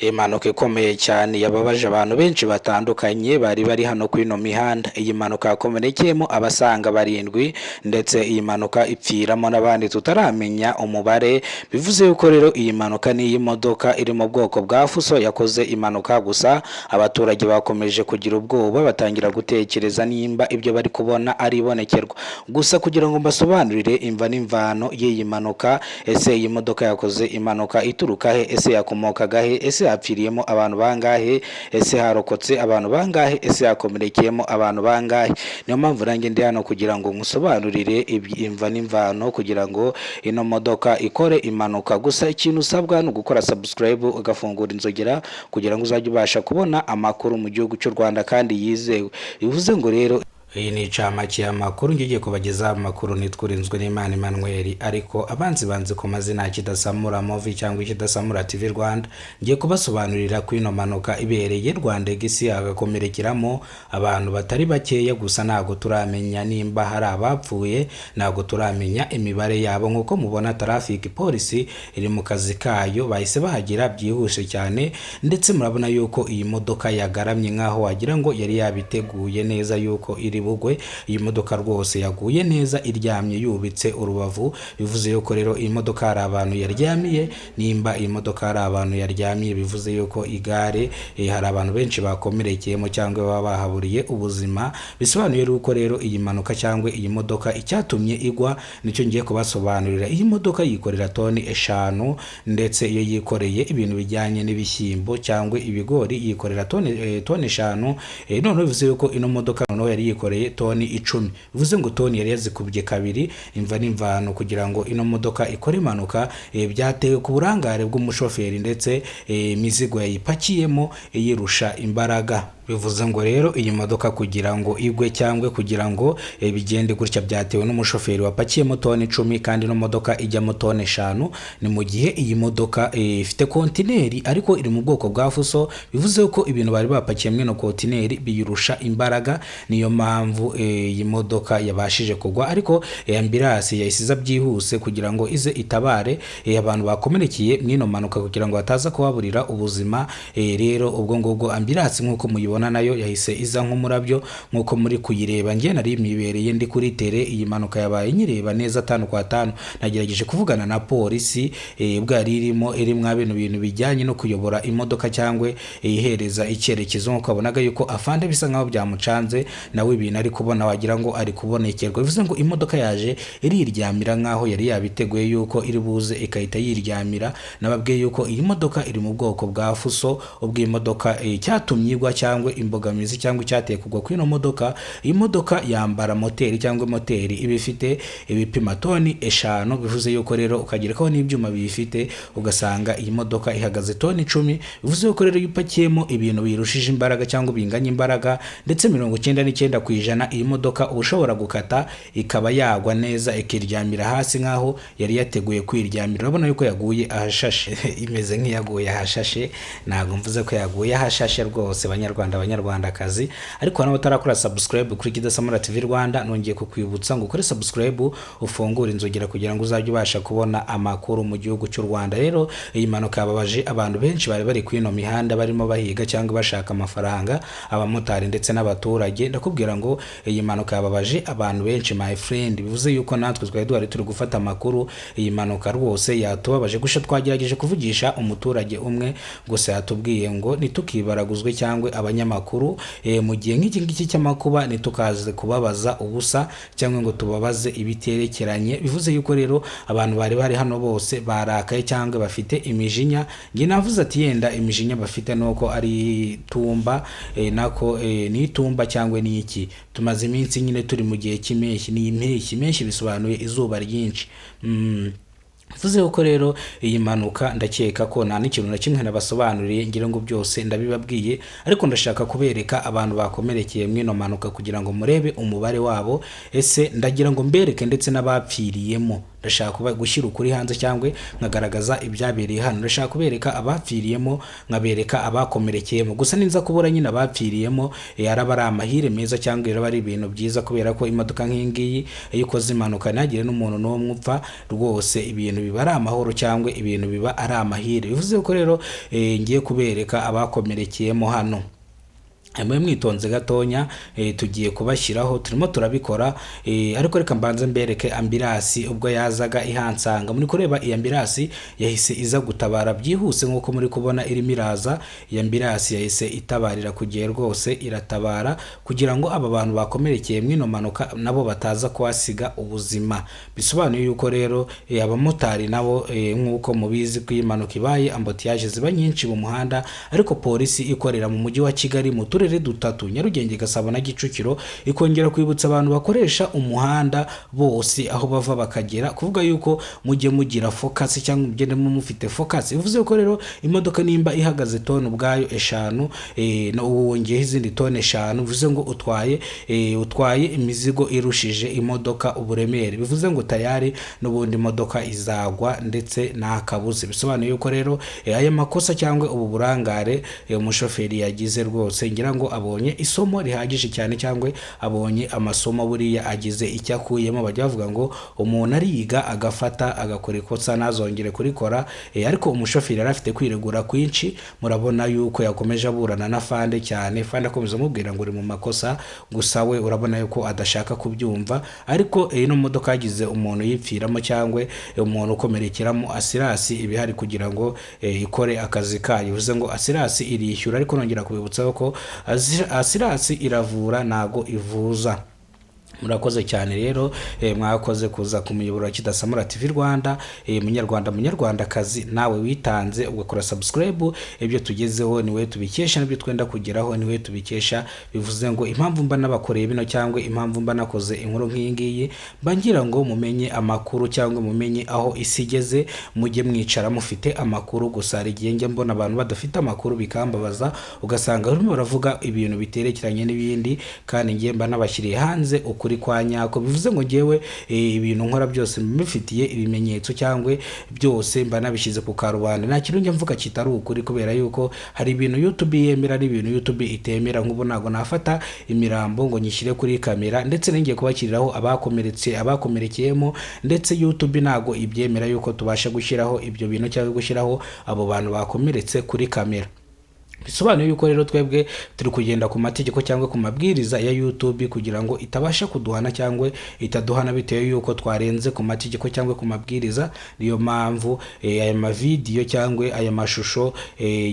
Impanuka ikomeye cyane yababaje abantu benshi batandukanye bari bari hano kuri ino mihanda. Iyi mpanuka yakomerekeyemo abasaga barindwi, ndetse iyi mpanuka ipfiramo n'abandi tutaramenya umubare. Bivuze yuko rero iyi mpanuka ni iy'imodoka iri mu bwoko bwa fuso yakoze impanuka. Gusa abaturage bakomeje kugira ubwoba, batangira gutekereza nimba ibyo bari kubona ari ibonekerwa. Gusa kugira ngo mbasobanurire imva n'imvano y'iyi mpanuka, ese iyi modoka yakoze impanuka ituruka he? Ese yakomokaga he? Ese hapfiriyemo abantu bangahe? Ese harokotse abantu bangahe? Ese yakomerekeyemo abantu bangahe? Niyo mpamvu nanjye ndi hano kugira ngo nkusobanurire imva n'imvano kugira ngo ino modoka ikore impanuka. Gusa ikintu usabwa ni ugukora subscribe, ugafungura inzogera kugira ngo uzajye ubasha kubona amakuru mu gihugu cy'u Rwanda kandi yizewe. Bivuze ngo rero iyi ni incamake y'amakuru ngiye kubagezaho. Amakuru nitwa Urinzwe n'Imana Emmanuel, ariko abanzi banzi ku mazina ya Kidasamura Movie cyangwa Kidasamura TV Rwanda. Ngiye kubasobanurira ko ino mpanuka ibereye Rwandex, hagakomerekeramo abantu batari bakeya. Gusa ntabwo turamenya nimba hari abapfuye, ntabwo turamenya imibare yabo. Nk'uko mubona, traffic polisi iri mu kazi kayo, bahise bahagera byihuse cyane. Ndetse murabona yuko iyi modoka yagaramye nk'aho wagira ngo yari yabiteguye neza yuko iri bugwe. Iyi modoka rwose yaguye neza iryamye, yubitse urubavu. Bivuze yuko rero iyi modoka hari abantu yaryamiye. Nimba iyi modoka hari abantu yaryamiye, bivuze yuko igare hari abantu benshi bakomerekeyemo cyangwa baba bahaburiye ubuzima. Bisobanuye yuko rero iyi mpanuka cyangwa iyi modoka icyatumye igwa nicyo ngiye kubasobanurira. Iyi modoka yikorera toni 5, ndetse iyo yikoreye ibintu bijyanye n'ibishyimbo cyangwa ibigori yikorera toni 5. Noneho bivuze yuko ino modoka noneho yari yikoreye toni 10, bivuze ngo toni yari yazikubye kabiri. Imva n'imvano kugira ngo ino modoka ikore impanuka, byatewe ku burangare bw'umushoferi, ndetse imizigo yayipakiyemo iyirusha imbaraga. Bivuze ngo rero iyi modoka kugira ngo igwe cyangwa kugira ngo bigende gutya, byatewe n'umushoferi wapakiyemo toni 10 kandi ino modoka ijyamo toni 5. Ni mu gihe iyi modoka ifite kontineri ariko iri mu bwoko bwa fuso, bivuze ko ibintu bari bapakiye muri ino kontineri biyirusha imbaraga. Niyo mpamvu iyi modoka yabashije kugwa. Ariko ambulance yahise iza byihuse kugira ngo ize itabare abantu bakomerekeye muri ino mpanuka, kugira ngo bataza kuhaburira ubuzima. Rero ubwo ngubwo ambulance, nk'uko muyibona, nayo yahise iza nk'umurabyo nk'uko muri kuyireba. Njye nari mibereye ndi kuri terrain, iyi mpanuka yabaye nyireba neza tanu kwa tanu. Nagerageje kuvugana na polisi bwo yari irimo iri mwa bino bintu bijyanye no kuyobora imodoka cyangwa ihereza icyerekezo, nk'uko wabonaga yuko afande bisa nkaho byamucanze nawe, ibintu ari kubona wagira ngo ari kubonekerwa. Bivuze ngo imodoka yaje iriryamira nkaho yari yabiteguye yuko iri buze ikahita yiryamira. Nababwiye yuko iyi modoka iri mu bwoko bwa fuso. Ubwo iyi modoka cyatumye igwa cyangwa imbogamizi cyangwa icyateye kugwa kw'ino modoka, iyi modoka yambara moteri cyangwa moteri iba ifite ibipima toni 5. Bivuze yuko rero ukagerekaho n'ibyuma biyifite, ugasanga iyi modoka ihagaze toni 10. Bivuze yuko rero iyo upakiyemo ibintu birushije imbaraga cyangwa binganya imbaraga, ndetse 99%, iyi modoka uba ushobora gukata ikaba yagwa neza, ikiryamira hasi nk'aho yari yateguye kwiryamira. Urabona yuko yaguye ahashashe, imeze nk'iyaguye ahashashe. Ntabwo mvuze ko yaguye ahashashe rwose, Banyarwanda, Banyarwandakazi. Ariko nawe utarakora subscribe kuri Kidasamura TV Rwanda, nongeye kukwibutsa ngo ukore subscribe, ufungure inzogera kugira ngo uzajye ubasha kubona amakuru mu gihugu cy'u Rwanda. Rero iyi mpanuka yababaje abantu benshi bari bari kuri ino mihanda, barimo bahiga cyangwa bashaka amafaranga, abamotari ndetse n'abaturage. Ndakubwira ngo iyi mpanuka yababaje abantu benshi, my friend. Bivuze yuko natwe twari duhari turi gufata amakuru, iyi mpanuka rwose yatubabaje. Gusa twagerageje kuvugisha umuturage umwe, gusa yatubwiye ngo ntitukibaraguzwe cyangwa abanyamakuru mu gihe nk'iki ngiki cy'amakuba, ntitukaze kubabaza ubusa cyangwa ngo tubabaze ibiterekeranye. Bivuze yuko rero abantu bari bari hano bose barakaye cyangwa bafite imijinya. Njye navuze ati yenda imijinya bafite nuko ari itumba, nako ni itumba cyangwa ni iki? Tumaze iminsi nyine turi mu gihe cy'impeshyi, ni impeshyi. Impeshyi bisobanuye izuba ryinshi. Bivuze ko rero iyi mpanuka, ndakeka ko nta n'ikintu na kimwe nabasobanuriye, ngira ngo byose ndabibabwiye. Ariko ndashaka kubereka abantu bakomerekeye muri ino mpanuka kugira ngo murebe umubare wabo. Ese ndagira ngo mbereke ndetse n'abapfiriyemo. Ndashaka kuba gushyira ukuri hanze cyangwa nkagaragaza ibyabereye hano. Ndashaka kubereka abapfiriyemo, nkabereka abakomerekeyemo. Gusa ninza kubura nyine abapfiriyemo, araba ari amahire meza cyangwa iraba ari ibintu byiza, kubera ko imodoka nk'iyi ngiyi iyo ikoze impanuka ntihagire n'umuntu n'umwe upfa, rwose ibintu biba ari amahoro cyangwa ibintu biba ari amahire. Bivuze ko rero ngiye kubereka abakomerekeyemo hano. Mube mwitonze gatonya, tugiye kubashyiraho, turimo turabikora, ariko reka mbanze mbereke ambulance ubwo yazaga ihansanga. Muri kureba iyi ambulance yahise iza gutabara byihuse, nk'uko muri kubona irimo iraza. Iyi ambulance yahise itabarira ku gihe rwose, iratabara kugira ngo aba bantu bakomerekeye mw'ino mpanuka nabo bataza kuhasiga ubuzima. Bisobanuye yuko rero abamotari nabo, nk'uko mubizi ko iyi mpanuka ibaye embouteillage ziba nyinshi mu muhanda, ariko polisi ikorera mu mujyi wa Kigali mu turere dutatu, Nyarugenge, Gasabo na Kicukiro, ikongera kwibutsa abantu bakoresha umuhanda bose aho bava bakagera, kuvuga yuko mujye mugira focus cyangwa mugende mufite focus. Bivuze ko rero imodoka nimba ihagaze toni ubwayo 5, no wongeyeho izindi toni 5, bivuze ngo utwaye imizigo irushije imodoka uburemere, bivuze ngo tayari n'ubundi imodoka izagwa ndetse nta kabuze. Bisobanuye yuko rero aya makosa cyangwa ubu burangare umushoferi yagize, rwose ngira ngo abonye isomo rihagije cyane, cyangwa abonye amasomo, buriya agize icyo akuyemo. Bajya bavuga ngo umuntu ariga agafata agakora ikosa ntazongere kurikora, ariko umushoferi yari afite kwiregura kwinshi. Murabona yuko yakomeje aburana na fande cyane, fande akomeza amubwira ngo uri mu makosa, gusa we urabona yuko adashaka kubyumva. Ariko ino modoka yagize umuntu yipfiramo cyangwa umuntu ukomerekeramo, assurance iba ihari kugira ngo ikore akazi kayo. Bivuze ngo assurance irishyura, ariko nongera kubibutsa ko assurance iravura, ntago ivuza. Murakoze cyane rero, mwakoze kuza ku muyoboro wa Kidasamura TV Rwanda. Munyarwanda, munyarwandakazi, nawe witanze ugakora subscribe, ibyo tugezeho niwe tubikesha, n'ibyo twenda kugeraho niwe tubikesha. Bivuze ngo impamvu mba nabakoreye bino cyangwa impamvu mba nakoze inkuru nk'iyi ngiyi, mba ngira ngo mumenye amakuru cyangwa mumenye aho isi igeze, mujye mwicara mufite amakuru. Gusa hari igihe njya mbona abantu badafite amakuru bikambabaza, ugasanga barimo baravuga ibintu biterekeranye n'ibindi, kandi ngiye mba nabashyiriye hanze ukuri kwa nyako. Bivuze ngo ngewe ibintu nkora byose mbifitiye ibimenyetso cyangwa byose mba nabishyize ku karubanda. Nta kintu njya mvuga kitari ukuri, kubera yuko hari ibintu YouTube yemera n'ibintu YouTube itemera. Nk'ubu ntabwo nafata imirambo ngo nyishyire kuri kamera, ndetse ningiye kubashyiriraho abakomeretse, abakomerekeyemo, ndetse YouTube ntabwo ibyemera yuko tubasha gushyiraho ibyo bintu cyangwa gushyiraho abo bantu bakomeretse kuri kamera. Bisobanuye yuko rero twebwe turi kugenda ku mategeko cyangwa ku mabwiriza ya YouTube, kugira ngo itabasha kuduhana cyangwa itaduhana bitewe yuko twarenze ku mategeko cyangwa ku mabwiriza. Niyo mpamvu aya mavidiyo cyangwa aya mashusho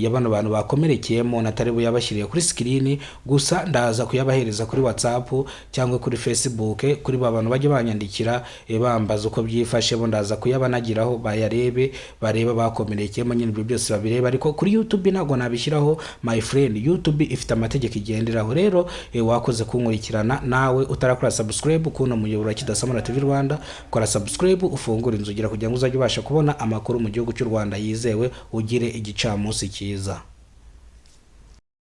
ya bano bantu bakomerekeyemo natari buyabashyiriye kuri screen, gusa ndaza kuyabahereza kuri WhatsApp cyangwa kuri Facebook, kuri ba bantu bajya banyandikira bambaza uko byifashe, bo ndaza kuyabanagiraho bayarebe, barebe bakomerekeyemo nyine, ibyo byose babirebe. Ariko kuri YouTube ntabwo nabishyiraho, my friend. YouTube ifite amategeko igenderaho. Rero wakoze kunkurikirana. Nawe utarakora subscribe kuno muyoboro wa Kidasamura TV Rwanda, kora subscribe, ufungure inzogera kugira ngo uzajye ubasha kubona amakuru mu gihugu cy'u Rwanda yizewe. Ugire igicamunsi cyiza.